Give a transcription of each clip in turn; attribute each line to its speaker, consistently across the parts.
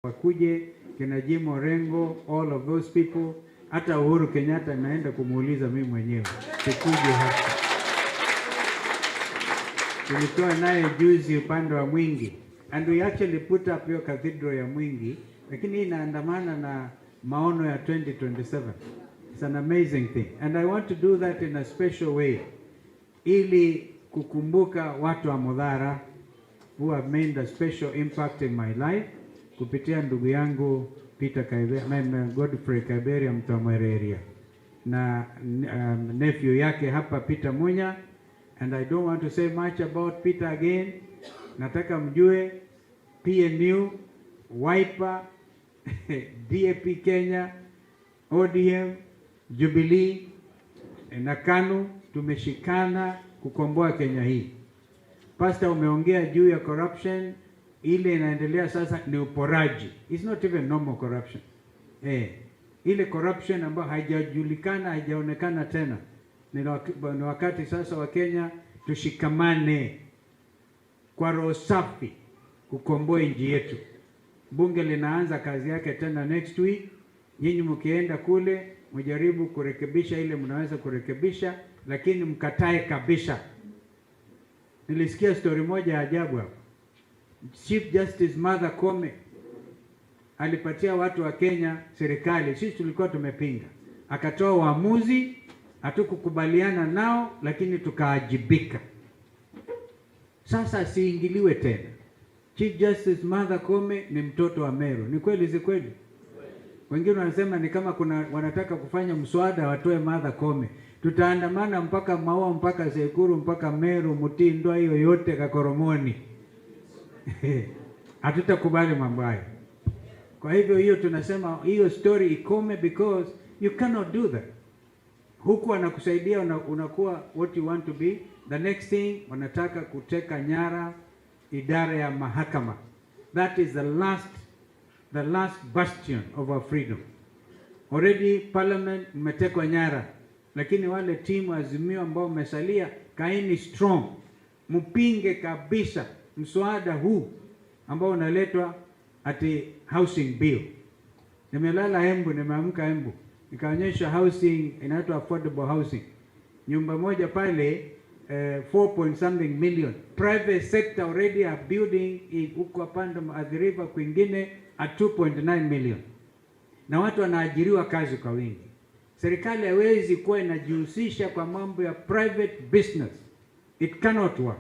Speaker 1: Wakuje kina Jim Orengo, all of those people, hata Uhuru Kenyatta naenda kumuuliza mimi mwenyewe, tukuje hapa. Tulikuwa naye juzi upande wa Mwingi and we actually put up hiyo cathedral ya Mwingi, lakini hii inaandamana na maono ya 2027. It's an amazing thing and I want to do that in a special way ili kukumbuka watu wa Muthara who have made a special impact in my life kupitia ndugu yangu Peter Kaibe, Godfrey Kaberia Mtamwereria na nephew yake hapa Peter Munya, and I don't want to say much about Peter again. Nataka mjue PNU, Wiper, DAP Kenya, ODM, Jubilee na KANU tumeshikana kukomboa Kenya hii. Pastor, umeongea juu ya corruption ile inaendelea sasa ni uporaji. It's not even normal corruption. Ile corruption ambayo haijajulikana, haijaonekana tena. Ni wakati sasa wa Kenya tushikamane kwa roho safi kukomboa nchi yetu. Bunge linaanza kazi yake tena next week. Nyinyi mkienda kule mjaribu kurekebisha ile mnaweza kurekebisha, lakini mkatae kabisa. Nilisikia story moja ya ajabu hapa. Chief Justice Martha Koome alipatia watu wa Kenya serikali, sisi tulikuwa tumepinga, akatoa uamuzi, hatukukubaliana nao, lakini tukaajibika. Sasa asiingiliwe tena. Chief Justice Martha Koome ni mtoto wa Meru, ni kweli si kweli? Wengine wanasema ni kama kuna wanataka kufanya mswada watoe Martha Koome. Tutaandamana mpaka Maua, mpaka Tseikuru, mpaka Meru, Mutindwa, hiyo yote Kakoromoni. Hatutakubali mambo hayo. Kwa hivyo hiyo tunasema hiyo story ikome because you cannot do that. Huku anakusaidia unakuwa what you want to be. The next thing, wanataka kuteka nyara idara ya mahakama. That is the last bastion of our freedom. Already parliament mmetekwa nyara, lakini wale timu Azimio ambao mmesalia, kaeni strong, mpinge kabisa mswada huu ambao unaletwa ati housing bill. Nimelala Embu, nimeamka Embu, nikaonyesha housing inaitwa affordable housing, nyumba moja pale 4 point something million. Private sector already are building huko pande Athi River kwingine at 2.9 million, na watu wanaajiriwa kazi kwa wingi. Serikali haiwezi kuwa inajihusisha kwa mambo ya private business, it cannot work.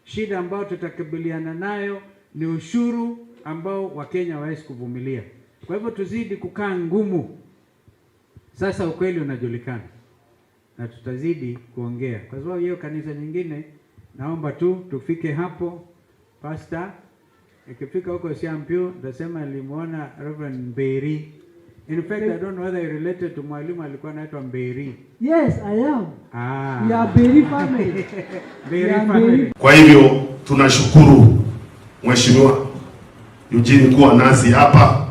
Speaker 1: Shida ambayo tutakabiliana nayo ni ushuru ambao Wakenya hawawezi kuvumilia. Kwa hivyo tuzidi kukaa ngumu. Sasa ukweli unajulikana na tutazidi kuongea, kwa sababu hiyo kanisa nyingine, naomba tu tufike hapo. Pastor, ikifika huko Siampio nitasema nilimuona Reverend Mberi. In fact, I don't know whether you related to mwalimu alikuwa anaitwa Mberi.
Speaker 2: Yes, I am.
Speaker 1: Ah.
Speaker 2: We are Mberi family.
Speaker 1: Mberi
Speaker 2: We are
Speaker 1: family.
Speaker 2: Mberi.
Speaker 3: Kwa hivyo tunashukuru Mheshimiwa Eugene kuwa nasi hapa.